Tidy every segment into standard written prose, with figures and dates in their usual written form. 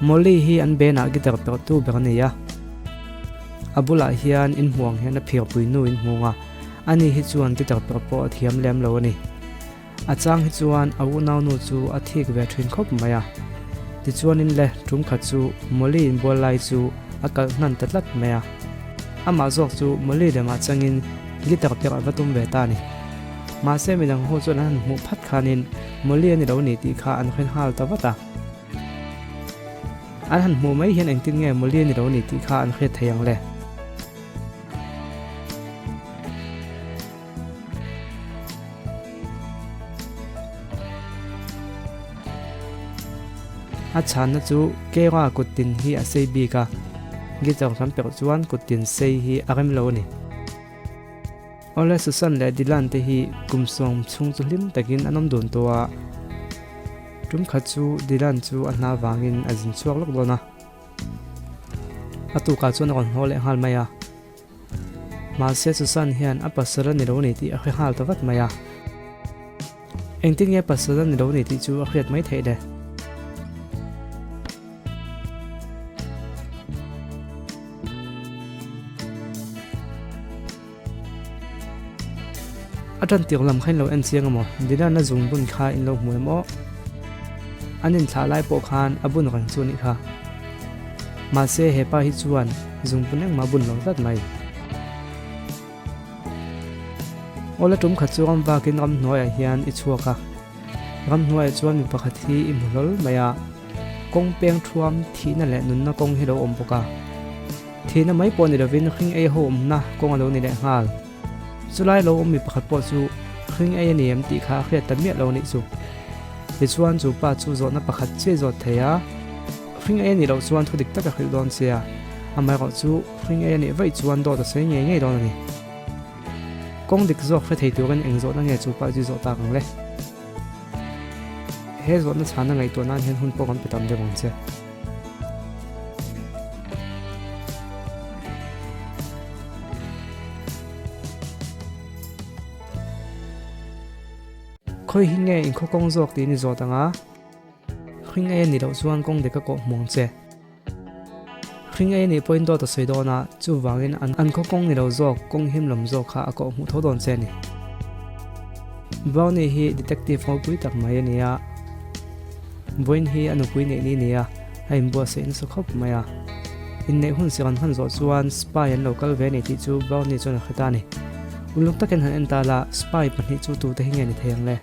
Molly hi an band-ah guitar perhtu ber a ni a, a bulah hian inhmuh ang hian a phirpui nu inhmung a, ani hi chuan guitar perh pawh a thiam lem lo a ni. A chang hi chuan a unaunu chu a thik ve thin khawp mai a. Tichuanin le, tum khat chu Molly inbual lai chu a kalh hnan ta tlat mai a. Amah zawk chu Molly lemah changin guitar perh a va tum ve ta a ni. Mahse midang ho chuan an han hmuh phat khanin Molly a ni lo ni tih kha an hre nghal ta vat a. An han hmuh mai hian engtin nge Molly a ni lo ni tih kha an hriat thei ang le. A chhanna chu Kera kut tin hi a sei bik a, guitar kan perh chuan kut tin sei hi a rem lo a ni. Awle Susan leh Dylan te hi kum sawm chhung chu hlim takin an awm dun tawh a, tum khat chu Dylan chu a hna vangin a zin chhuak lawk dawn a, a tukah chuan a rawn haw leh nghal mai a. Mahse Susan hian a pasal a ni lo ni tih a hre nghal ta vat mai a. Engtin nge pasal a ni lo ni tih chu a hriat mai theih le? A tan tir lam kha in lo en chiang emaw? Dylan-a zungbun kha in lo hmu em aw? An inthlah lai pawh khan a bun reng chu a nih kha. Mahse he pa hi chuan zungbun engmah a bun lo tlat mai. Awla tum khat chu ram vakin ramhnuaiah hian i chhuak a. Ramhnuaiah chuan mi pakhat hi i hmu hlawl mai a. Kawng peng thuam thihna leh nunna kawng hi lo awm bawk a. Thihna mai pawh ni lovin hring ei ho awmna kawng a lo ni leh nghal. Chulai lo awm mi pakhat pawh chu hring ei a ni em tih kha a hriat ta miah lo nih chu. Tichuan chu pa chu zawhna pakhat chiah zawt thei a, hring ei a nih loh chuan thu dik tak a hrilh dawn sia, amaherawh chu hring ei a nih vaih chuan dawt a sawi ngei ngei dawn a ni. Kawng dik zawk hre thei turin eng zawhna nge chu pa chu zawh tak ang le? He zawhna chhana ngaihtuah nan hian hun pawh kan pe tam deuh ang che. Khawi hi nge inkhaw kawng zawk tiin i zawt ang a? Hring ei a nih loh chuan kawng dik a kawh hmuh ang che. Hring ei a nih pawhin dawt a sawi dawn a, chuvangin an khaw kawng ni lo zawk, kawng him lam zawk kha a kawh hmuh tho dawn che a ni. Brownie hi detective ropui tak mai a ni a, Vawiin hi a nupui neih ni nia a inbuatsaih nasa khawp mai a. Inneih hun sir an hman zawh chuan spy an lo kal ve a ni tih chu Brownie chuan a hre ta a ni. Uluk takin han en ta la, spy pahnih chu tute hi nge ni thei ang le?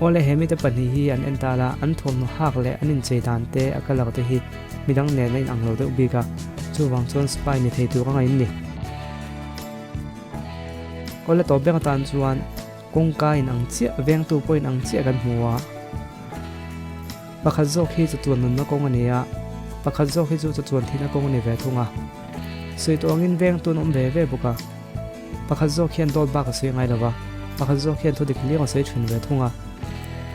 Awle he mite pahnih hi an en ta la, an thawmhnaw hak leh an inchei dan te a colour te hi midang nen a inang lo deuh bik a, chuvang chuan spy ni thei tur anga in ni. Awle tawp ber atan chuan kawngka inang chiah, vengtu pawh inang chiah kan hmu a, pakhat zawk hi chatuan nunna kawng a ni a, pakhat zawk hi chu chatuan thihna kawng a ni ve thung a, sawi tawh angin vengtu an awm ve ve bawk a. Pakhat zawk hian dawt bak a sawi ngai lo va, pakhat zawk hian thudik hliang a sawi thin ve thung a.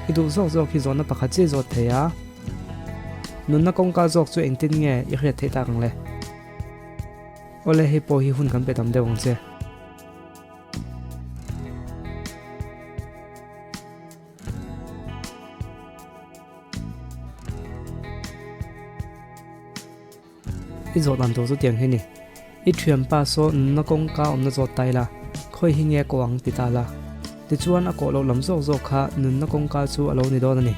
I duh zawk zawk hi zawhna pakhat chiah zawt thei a. Nunna kawngka zawk chu engtin nge i hriat theih tak ang le? Awle, hei pawh hi hun kan pe tam deuh ang che. I zawh dan tur chu tiang hi ni. I thianpa saw nunna kawngka awmna zawt ta ila, khawi hi nge kawh ang ti ta la. Tichuan a kawh loh lam zawk zawk kha nunna kawngka chu a lo ni dawn a ni.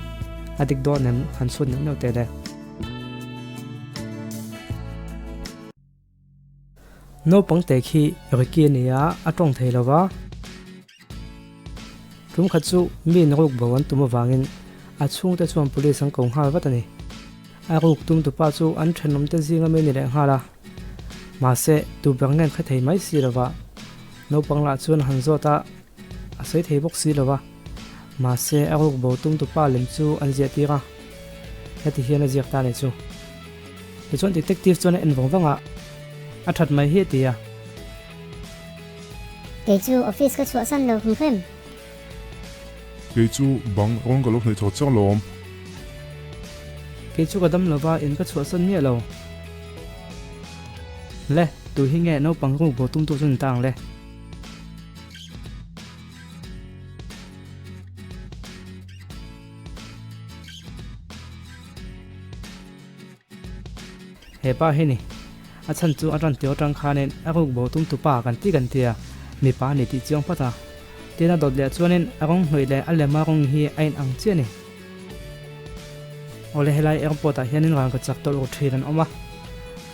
A dik dawn em? Han chhut neuh neuh teh le. Naupang te khi Ricky a ni a, a tawng thei lo va. Tum khat chu mi in ruk bo an tum avangin a chhungte chuan police an ko nghal vat a ni. A ruk tum tupa chu an thenawmte zinga mi ni leh nghal a. Mahse, tu ber ngen hre thei mai si lova. Naupang lah chuan a han zawt a, a sawi thei bawk si lova. Mahse, a ruk bo tum tupa lem chu an ziah tir a. Heti hian a ziak ta a ni chu. Tichuan detective chuan a en vang vang a, A that mai hi a ti a. Kei chu office ka chhuahsan lo hmu hrem. Kei chu bang rawn ka lo hnaih chho chiang lawm. Kei chu ka dam lova in ka chhuahsan miah lo. Le, tu hi nge naupang ruk bo tumtu chu ni ta ang le? He pa hi ni. A chhan chu a tan tir atang khanin a ruk bo tum tupa kan ti kan tia, mipa a ni tih chiang phawt a. Tin a dawt leh chuanin a rawng hnawih leh a lema rawng hi a inang chiah a ni. Awle helai airport ah hianin rangka chak tawlh ru thin an awm a,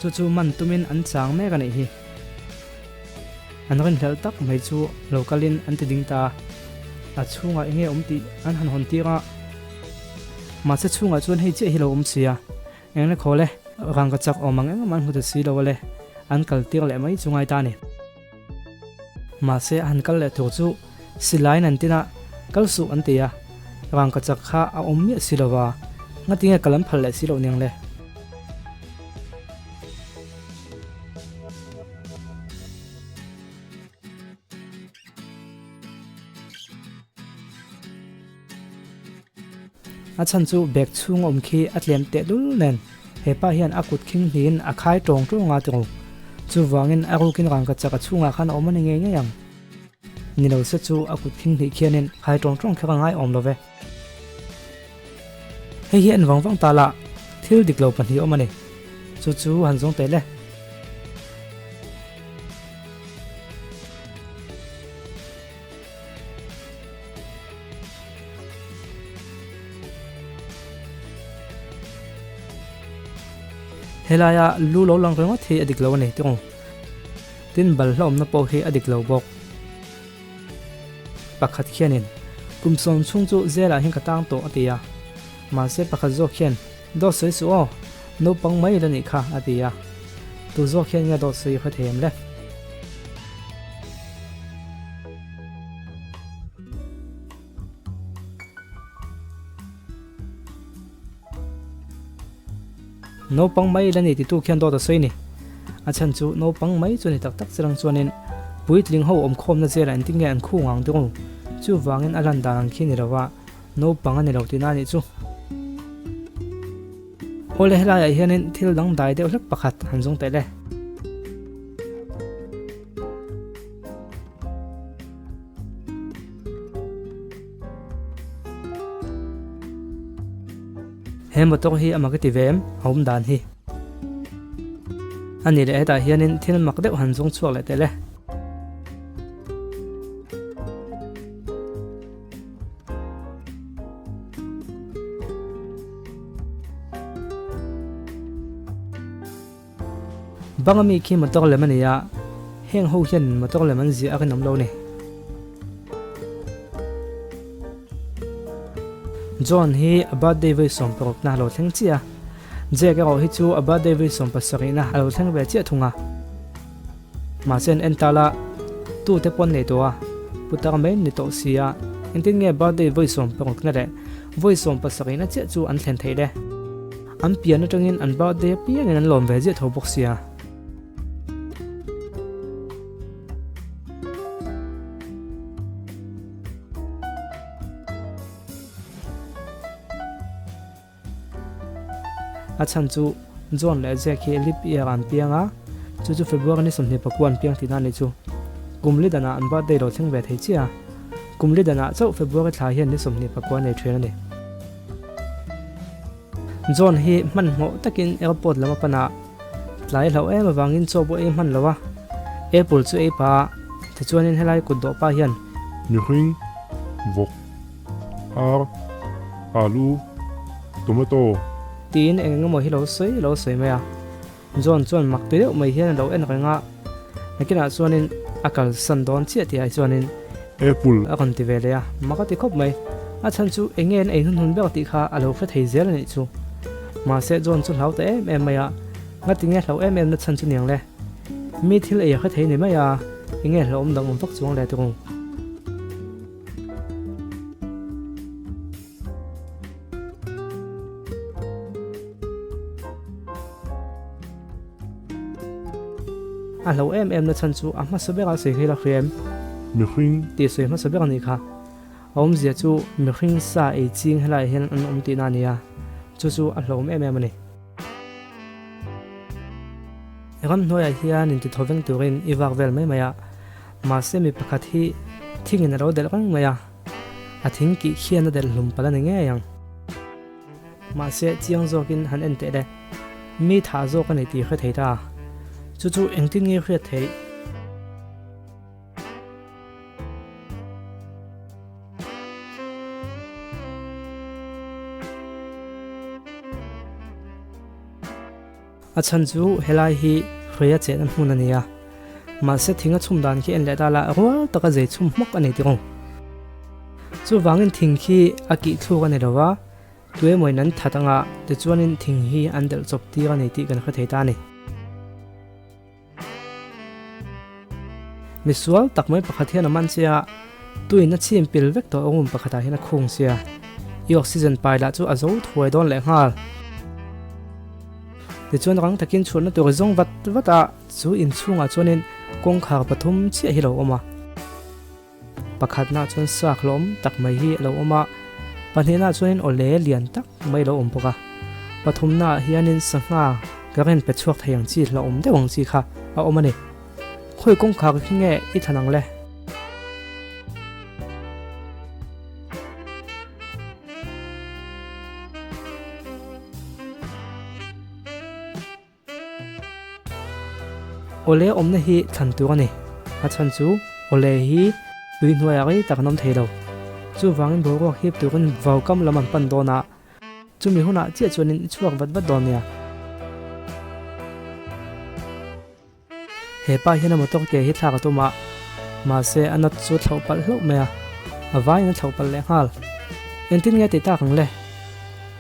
chu chu man tumin an chang mek a nih hi. An rinhlelh tak mai chu lo kalin an ti ding ta a, a chhungah enge awm tih an han hawn tir a, mahse chhungah chuan hei chiah hi lo awm sia, Engle khawl e, rangka chak awm ang engmah an hmu ta si lo ale, an kal tir leh mai chu ngai ta a ni. Mahse a han kal leh tur chu silaiin an tin a, kal suh an ti a, rangka chak kha a awm miah si lo va, ngatinge kal an phal leh si loh niang le. A chhan chu bag chhung awm khi a tlem teh lul nen hepa hian a kut khing hnihin a khai tawng tawng a tiro. Chuvangin a rukin rangka chak a chhungah khan a awm a ni ngei ngei ang. Ni lo se chu a kut khing hnih khianin khai tawng tawng kher a ngai awm lo ve. Hei hi en vang vang ta la, thil dik lo pahnih awm a ni. Chu chu han zawng teh le. Helaia lu lo lang ringawt hi a dik lo a ni tawng. Tin balhla awmna pawh hi a dik lo bawk. Pakhat khianin, Kum sawm chhung chu zelah hian ka tang tawh a ti a. Mahse pakhat zawk khian, Dawt sawi suh aw, naupang mai la nih kha a ti a. Tu zawk hian nge dawt sawi hre thei em le? Naupang mai la ni titu khian dawt a sawi ni. A chhan chu naupang mai chu ni tak tak chilang chuanin puitling ho awmkhawmna zelah engtin nge an khung ang deuh chuvangin a lan dan ang khi ni lova naupang a ni lo tihna a nih chu. Awle helaiah hianin thil dangdai deuh hlek pakhat han zawng teh le. He motor hi a mak i ti ve em? A awm dan hi. A nih leh hetah hianin thil mak deuh han zawng chhuak leh teh le. Bang ami khi motor lem a ni a, heng ho hian motor lem an ziah a rinawm lo a ni. John hi a birthday vawi 16 na a lo thleng chiah a, Jack erawh hi chu a birthday vawi 17 na a lo thleng ve chiah thung a. Mahse an en tal a, tute pawn nei tawh a, putar mai an ni tawh si a, engtin nge birthday vawi 16 na leh vawi 17 na chiah chu an thlen theih le? An pian atangin an birthday apiangin an lawm ve ziah tho bawk sia. A chhan chu John leh Jack hi leap year ah an piang a, chu chu February ni 29 an piang tihna a nih chu. Kum li danah an birthday lo thleng ve thei chiah a, kum li danah chauh February thla hian ni 29 a nei thin a ni. John hi hmanhmawh takin airport lam a pan a, tlai hlauh em avangin chaw pawh ei hman lo a, apple chu ei pah a, tichuanin helai kut dawh pa hian. Mihring, vawk, ar, alu, tomato. Tiin eng eng emaw hi lo sawi lo sawi mai a, John chuan mak ti deuh mai hian a lo en reng a, nakinah chuanin a kalsan dawn chiah tih ah chuanin. Apple. A rawn ti ve leh a, mak a ti khawp mai. A chhan chu eng nge an ei hun hun ber tih kha a lo hre thei zel a nih chu. Mahse John chu hlau ta em em mai a, ngati nge hlau em em na chhan chu niang le? Mi thil ei a hre thei ni mai a, eng nge hlauhawm dang awm vak chuang le tirung. A hlo em em na chhan chu a hmasa berah sawi khi la hria em? Mihring. Tih sawi hmasa ber a nih kha. A awmzia chu mihring sa ei ching helaiah hian an awm tihna a ni a, chu chu a hlawm em em a ni. Ramhnuaiah hian inti thaw veng turin i vak vel mai mai a, mahse mi pakhat hi thingin a lo delh reng mai a, a thing kih khian a delh hlum palh a ni ngei ang. Mahse chiang zawkin han en teh le. Mi thah zawk a ni tih hre thei ta. Chu chu engtin nge hriat theih? A chhan chu helai hi hruaia chenna hmun a ni a, mahse thing a chhum dan khi en leh ta la rual taka zei chhum hmawk a ni tih Chuvangin thing khi a kih thluk a ni lo va, tuemawin an that anga tichuanin thing hi an delh chawp tir a ni tih kan hre thei ta a ni. Misual tak mai pakhat hian a man che a, tuin a chhim pil vek tawh room pakhatah hian a khung che a, i oxygen pai lah chu a zo thuai dawn leh nghal. Tichuan rang takin chhuahna tur zawng vat vat a, chu inchhungah chuanin kawngkhar pathum chiah hi lo awm a. Pakhatnaah chuan sak hlawm tak mai hi a lo awm a, pahnihnaah chuanin awle lian tak mai a lo awm bawk a, pathumnaah hianin sangha ka rawn pe chhuak thei ang chi hlauhawm deuh ang chi kha a awm a ni. Khawi kawngkhar khi nge i thlan ang le? Awle awmna hi thlan tur a ni. A chhan chu awle hi tui hnuaiah rei tak an awm thei lo. Chuvangin boruak hip turin vaukam lam an pan dawn a, chumi hunah chiah chuanin i chhuak vat vat dawn nia. He pa hian a motor ke hi thlak a tum a, mahse a nut chu thlauh palh hlauh mai a, a vaiin a thlauh palh leh nghal. Engtin nge ti tak ang le?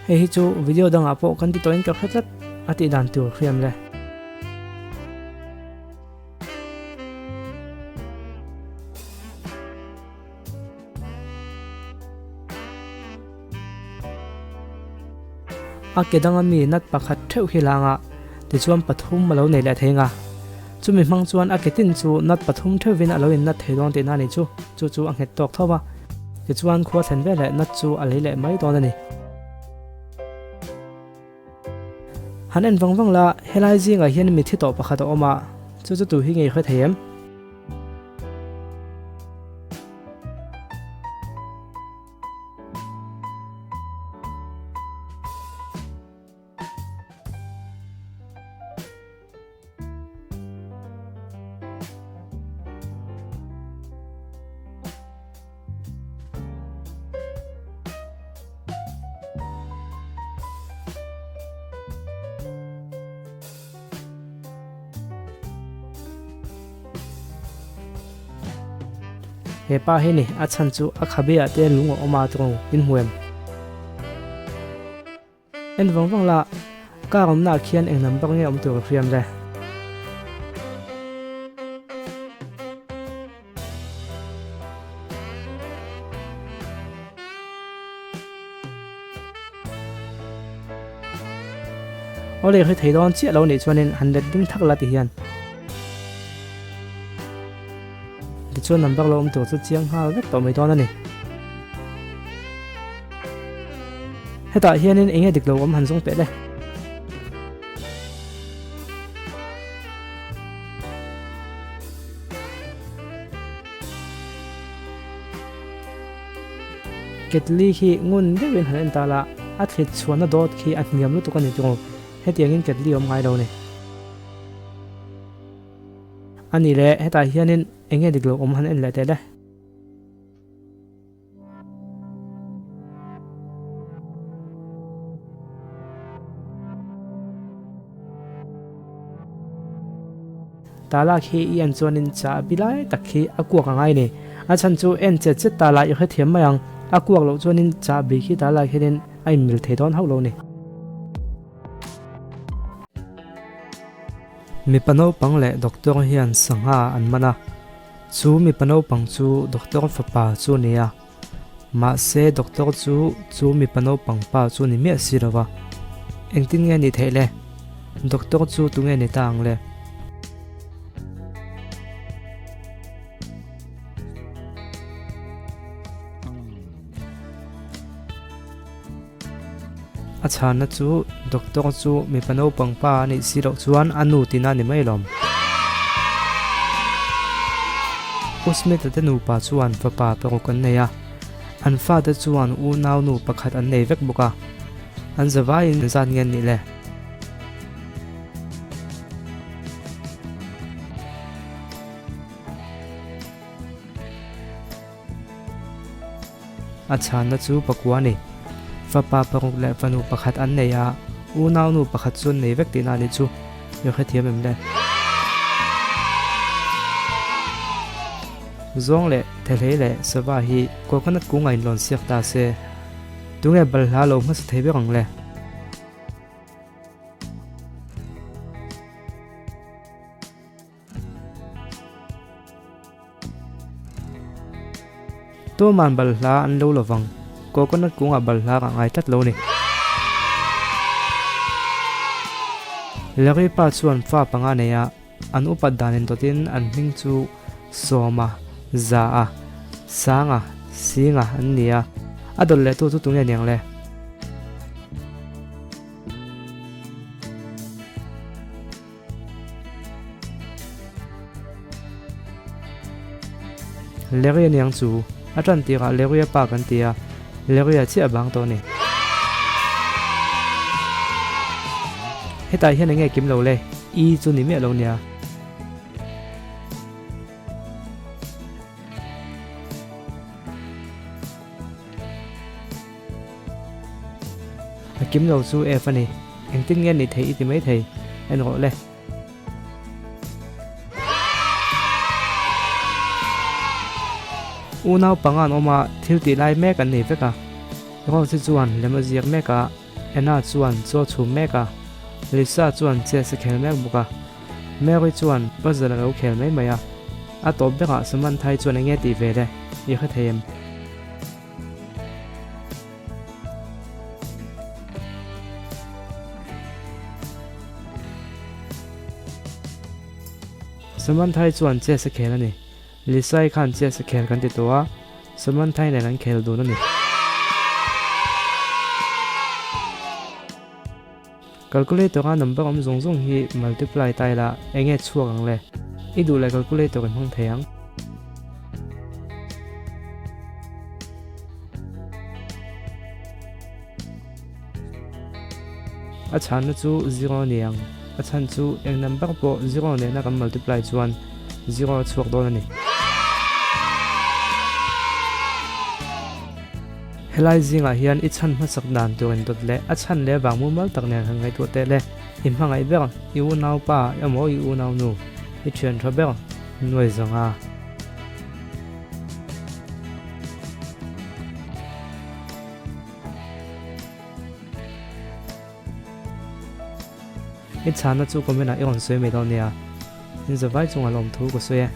Hei hi chu video dangah pawh kan ti tawhin ka hre tlat a tih dan tur hriam le. A ke danga mi nut pakhat theuh hi lang a, tichuan pathum a lo nei leh thei nga. Chumi hmang chuan a ke tin chu nut pathum theuhin a lo in nut thei dawn tihna a ni chu, chu chu a nghet tawk tho va. Tichuan khua thlen veleh nut chu a lei leh mai dawn a ni. Han en vang vang la, helai zingah hian mi thi tawh pakhat a awm a, chu chu tu hi ngei hre thei em? He pa hi ni a chhan chu a khabe ah te lung a awm a tawng in hmu em? En vang vang la, car awmna ah khian eng number nge awm tur ka hriam le? Awle hri thei dawn chiah lo nih chuanin han let ding thak la ti hian. Tichuan number lo awm tur chu chiang nghal vek tawh mai dawn a ni. Hetah hianin enge dik lo awm han zawng peh le. Ketli khi ngun deuhin han en ta la, a thlit chhuahna dawt khi a hniam lutuk a ni tawh. Hetiangin ketli awm ngai lo ni. A ni le, hetah hianin enge dik lo awm han en leh teh le. Tala khi i en chuanin chahbi lai tak khi a kuak a ngai ni. A chhan chu en chet chet tala i hrethiam mai ang. A kuak loh chuanin chahbi khi tala khianin a inmil thei dawn hauh lo ni. Mipa naupang leh doctor hian sangha an man a. Chu mipa naupang chu doctor fapa chu a ni a. Mahse doctor chu chu mipa naupang pa chu ni miah si lo va. Engtin nge ni theih le? Doctor chu tunge ni ta ang le? A chhanna chu doctor chu mipa naupang pa a nih si loh chuan a nu tina ni mai lawm. U Smith-a te nupa chuan fapa paruk an nei a, an fate chuan unau nu pakhat an nei vek bawk a, an zavaiin zat nge an nih le? A chhanna chu pakua a ni. Fapa paruk leh fanu pakhat an nei a, unaunu pakhat chu an nei vek tihna a nih chu. I hrethiam em le? Zawng leh Thehlei leh Sava hi coconut kung a inlawn siak ta se, tunge balhla lo hmasa thei ber ang le? Tuman balhla an lo lovang, coconut kungah balhla ka ngai tlat lo ni. Larry pa chuan fa panga nei a, an upat dan indawtin an hming chu Sawma, Za-a, Sanga, Singa an ni a, a dawt lehtu chu tunge niang le? Larry aniang chu a tan tirah Larry-a pa kan ti a, Larry-a chiah a bang tawh a ni. Hetah hian enge kim lo le? I chu ni miah lo nia. A kim lo chu F a ni. Engtin nge ni thei i ti mai thei? En rawh le. Unau panga an awm a, thil tih lai mek an nei vek a. Rose chuan lem a ziak mek a, Anna chuan chaw chhum mek a, Lisa chuan chess a khel mek bawk a. Mary chuan puzzle a lo khel mai mai a. A tawp berah Samantha-i chuan enge tih ve le? I hre thei em? Samanthai chuan chess a khel a ni. Lisai khan chess a khel kan ti tawh a, Samanthai nen an khel dun a ni. Calculator a number awm zawng zawng hi multiply ta ila enge chhuak ang le? I duh leh calculator in hmang thei ang. A chhanna chu zero a ni ang. A chhan chu eng number pawh zero nena kan multiply chuan zero a chhuak dawn a ni. Helai zingah hian i chhan hmasak dan tur in dawt leh a chhan leh vang mumal tak nen han ngaihtuah teh le. I hmangaih ber, i unaupa emaw i unaunu, i thian tha ber nuai zawnga. I chhanna chu comment ah i rawn sawi mai dawn nia. In zavai chungah lawmthu ka sawi e.